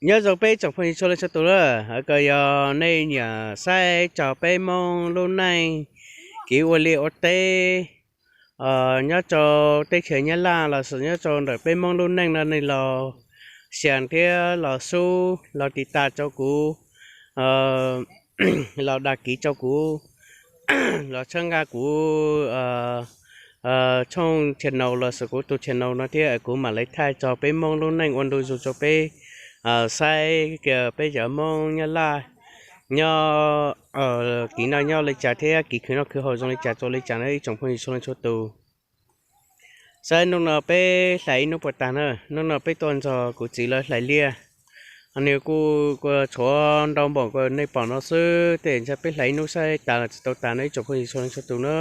Nyob zoo peb tsoom phooj ywg txhua leej txhua tus na, hos koj yog nej nyiam saib txog peb Hmoob lub neej, kev ua liaj ua teb nyob rau teb chaws Nyab Laj los sis nyob rau ntawm peb Hmoob lub neej no nej los share thiab los sub los tiv tas rau kuv, los dag kiv rau kuv, los txhawb nqa kuv tshooj channel los sis kuv tus channel no thiab kuv mam li thaij txog peb Hmoob lub neej ua ntu zus rau peb saib, peb cov Hmoob Nyab Laj nyob, kev noj nyob li cas thiab kev khwv noj khwv haus zoo li cas rau li cas na ib tsoom phooj ywg txhua leej txhua tus. Saib hnub no peb hlais ib hnub puas tas na, hnub no peb tuaj nrog kuv txiv lawv hlais liaj, nws kuj tshuav ntau npaum li nej pom no xwb, tej zaum peb hlais ib hnub saib tas los tsis tau tas no ib tsoom phooj ywg txhua leej txhua tus na.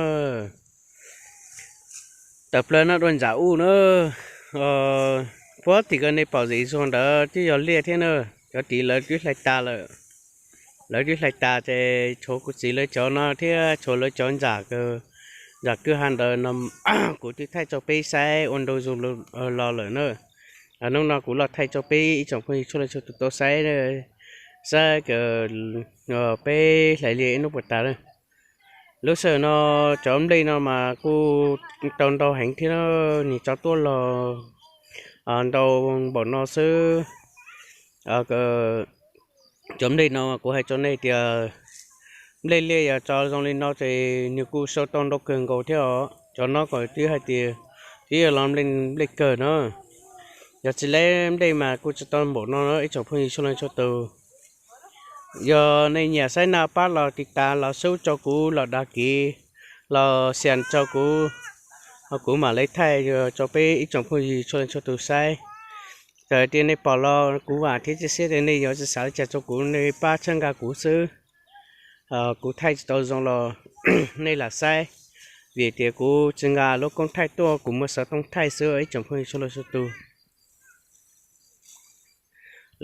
Tawm plaws no dua ntsam ub na, puag tim ko nej pom zim zuag ntawd twb yog liaj thiab na, cov tid lawv twb hlais tas lawm. Lawv twb hlais tas ces tshuav kuv txiv lawv cov no thiab tshuav lawv cov ntsam, ntsam kwj ha ntawd no kuv twb thaij rau peb saib ua ntu zus los lawm na. Hnub no kuv los thaij rau peb ib tsoom phooj ywg txhua leej txhua tus tau saib, saib peb hlais liaj ib hnub puas tas na. Lub sij hawm no cov nplej no mas kuj tau ntau heev thiab, nws tso tuaj los ntau npaum no xwb. Cov nplej no kuv hais rau nej tias nplej liaj yog tso zoo li no ces nws kuj sau tau ntau kawg nkaus thiab os. Cov no kom twb hais tias twb yog los nplej kawg no, yog tsis lawv nplej mas kuj tsis tau npaum no ib tsoom phooj ywg txhua leej txhua tus. Yog nej nyiam saib no pab los tiv tas los sub rau kuv los dag kiv los share rau kuv, kuv mam li thaij rau peb ib tsoom phooj ywg txhua leej txhua tus saib. Txawm tias nej pom los kuv vam thiab cia siab tias nej yuav tsis xav li cas rau kuv, nej pab txhawb nqa kuv xwb. Kuv thaij tsis tau zoo los nej lam saib, vim tias kuv tsis nqa lub koob thaij tuaj, kuv muaj xov tooj thaij xwb ib tsoom phooj ywg txhua leej txhua tus.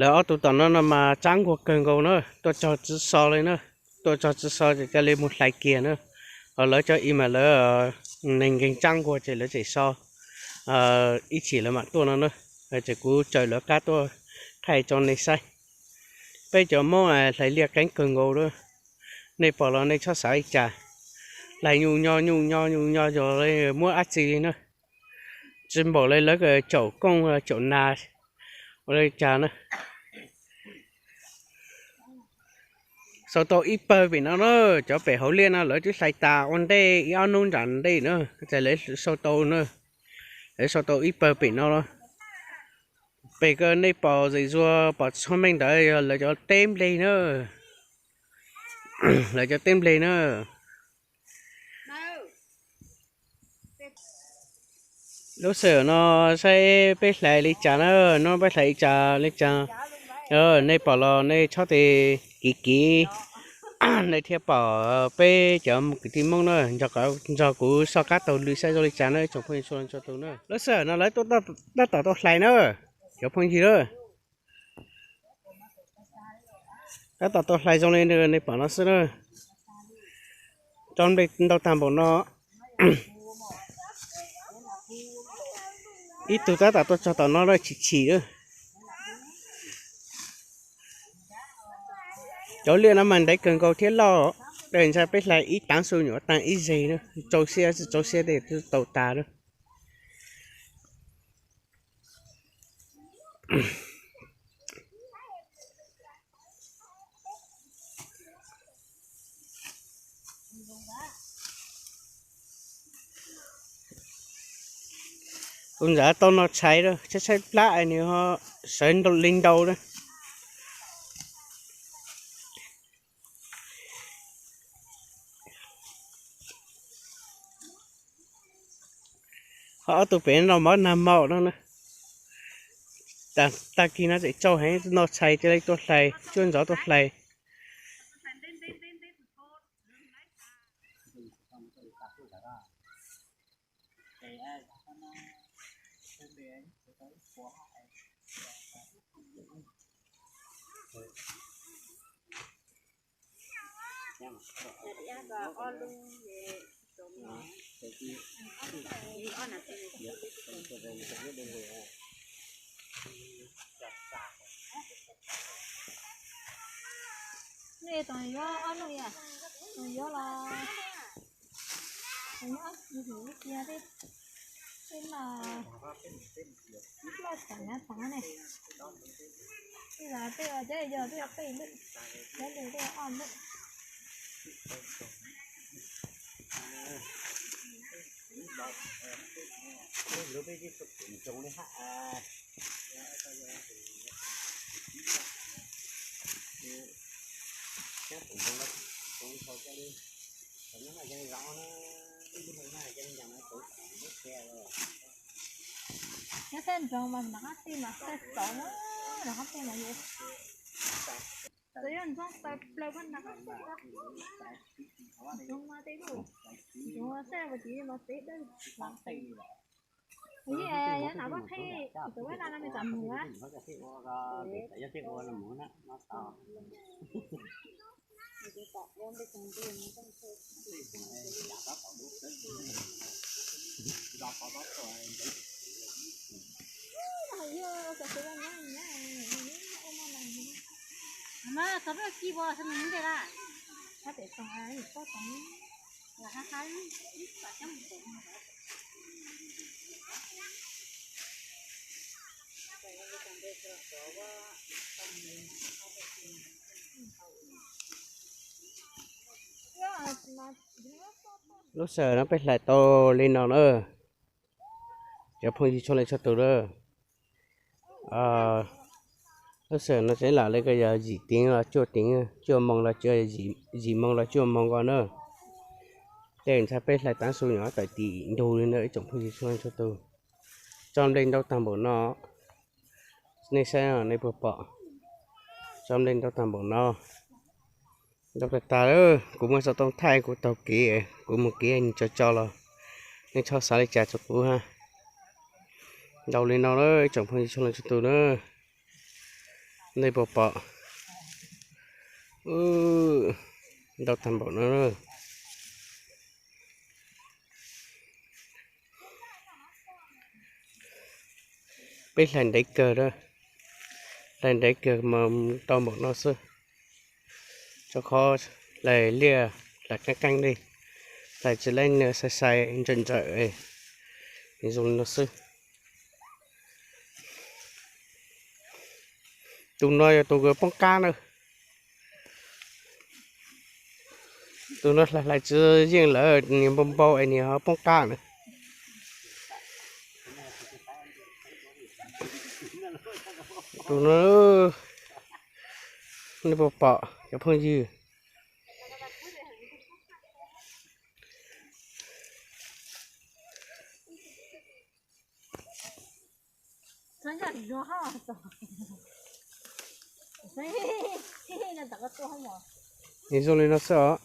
Lawv ob tug tom no no mas tsab nkuag kawg nkaus na, tuaj txog tsis so li na, tuaj txog tsis so ces cia li mus hlais kiag na. Ho lawv cov ib mas lawv neeg nkeeg tsab nkuag ces lawv tseem so ib chim lawv mam tuaj no na. Ces kuv tsaws lawv qab tuaj thaij rau nej saib. Peb cov Hmoob hlais liaj qeeb kawg nkaus lawm, nej pom los nej txhob xav li cas. Hlais nyuj nyo nyuj nyo nyuj nyo yog muab dab tsi li na, tsis npaum li lawv caum kooj caum nas ua li cas na. Sau tau ib pawg pem no na, cov pem hauv liaj no lawv twb hlais tas ua ntej ib ob hnub nram ntej na, ces lawv sau tau na, lawv sau tau ib pawg pem no los. Pem ko nej pom zim zuag pom tsis tshua meej ntawd yog lawv cov teb nplej na, lawv cov teb nplej na. Lub sij hawm no saib peb hlais li cas na, no peb hlais li cas li cas, nej pom los nej txhob tes kiv kiv, nej thiaj pom peb cov kwv tij Hmoob na, nrog kuv soj qab taug lw saib zoo li cas na ib tsoom phooj ywg txhua leej txhua tus na. Lub sij hawm no lawv tab tom tau hlais na, cov phooj ywg na. Tab tom tau hlais zoo li nej pom no xwb na. Tso nplej ntau tag npaum no. Ib tug tab tom tuaj txog tom no lawm chim chim lawm. Cov liaj no mas ntev kawg nkaus thiab loj, ntshai peb hlais ib taav su nyuam tag ib zeg na, tsau siab tsis tsau siab tej twb tau tas na. Kuv ntxav tau no tshais lawm, tshaib tshaib plab es nws ho sawv li ntau na. Ho ob tug pem no mov nag maum no na. Tag kis no tseem tsau heev, no tshais cia li tuaj hlais, cuab ntxov tuaj hlais. Yuav ob nub, yuav los, yuav cia tej, tej no loj tas nyav tas ne. Tej los tej cov yog tej peb lwm, cov lwm tej ob lwm. Nyob tej ntsoov mas nram qab tej mas xaj xauv na, nram qab tej mas yuav, xauv yuav ntxoov taw plaws nram qab tej, ntsoov mas tej lub, ntsoov xaj ua tim mas peb dawb. Ib yam nram qab qhib, tus vaj laj no me tsam mus a. Mas txog peb ci bo xwb nws ntej la. Ab pem tog, ib tog tog, lam hab hab ib tog coob mus tus. Lub sij hawm no peb hlais tau li no na. Cov phooj ywg txhua leej txhua tus na, lub sij hawm no tseem lam li ko yog yim teev los cuaj teev, cuaj moos los, yim moos los cuaj moos ko na. Tej ntxhais peb hlais tav su nyuam tawm tim ntug li na ib tsoom phooj ywg txhua leej txhua tus. Tsob nplej ntau tag npaum no, nej saib nej puas pom. Tsob nplej ntau tag npaum no. Ntau tag tag lawm, kuv muaj xov tooj thaij kuv taug kev, kuv mus kev tso tso los nej txhob xav li cas rau kuv ha. Ntau li no lawm ib tsoom phooj ywg txhua leej txhua tus na, nej puas pom. Ntau tag npaum no. Peb hlais ntev kawg, hlais ntev kawg mas tau npaum no xwb. Rau qhov hlais liaj hlais qeeb qeeb li, hlais tsis laib nws sai sai ntsawm ntsawm zoo li no xwb. Tus no yog tus poob qab na. Tus no hlais hlais tsis yeej lawm, nws npau npau es nws ho poob qab na. Tus no, nej puas pom cov phooj ywg? Nws zoo li no xwb os.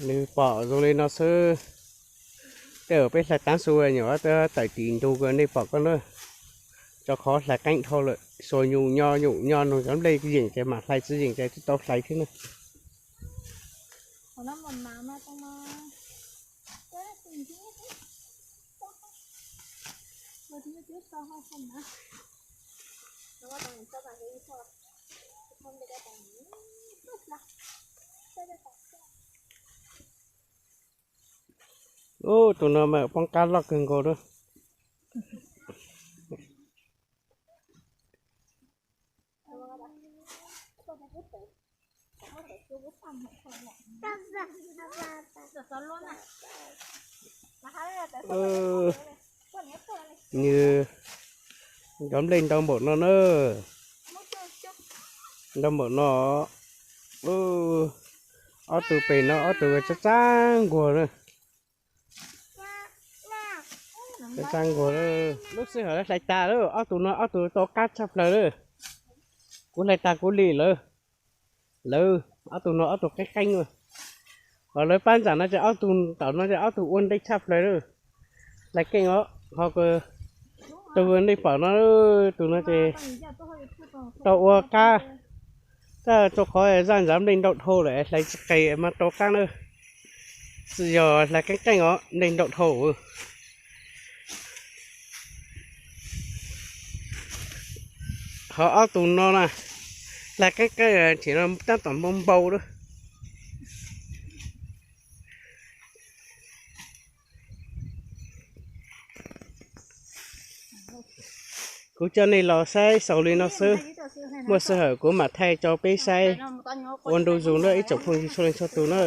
Nws pom zoo li no xwb. Tej zaum peb hlais tav su nyuam tawm tim ntug ko nej pom ko na. Rau qhov hlais qeeb dhau lawm, xuas nyuj nyo nyuj nyo noog cov nplej yeem ces mam hlais, tsis yeem ces tsis tau hlais thiab na. Ub, tus no mas poob qab loj kawg nkaus na. Nws cov nplej ntau npaum no na. Ntau npaum no. Ob tug pem no ob tug txaj txaj nkuag na. Txaj txaj nkuag. Lub sij hawm hlais tas lawm, ob tug no ob tug tau qab tshaj plaws lawm. Kuv hlais tas kuv li lawm. Lawv ob tug no ob tug qeeb qeeb na. Ho lawv pab ntxam no ces ob tug tom no ces ob tug ua ntej tshaj plaws lawm. Hlais keej os, ho tus nej pom no, tus no ces tau ua qab, tab rau qhov zaj ntxav nplej ntau dhau lawm hlais tsis qis mas tau qab na. Tsis yog hlais qeej qeej os, nplej ntau dhau. Qhov ob tug no na, laj qeeb qeeb, tseem no tab tom npau npau lawm. Kuv coj nej los saib xaus li no xwb, muaj sij hawm kuv mam thaij tso peb saib ua ntu zus na ib tsoom phooj ywg txhua leej txhua tus na.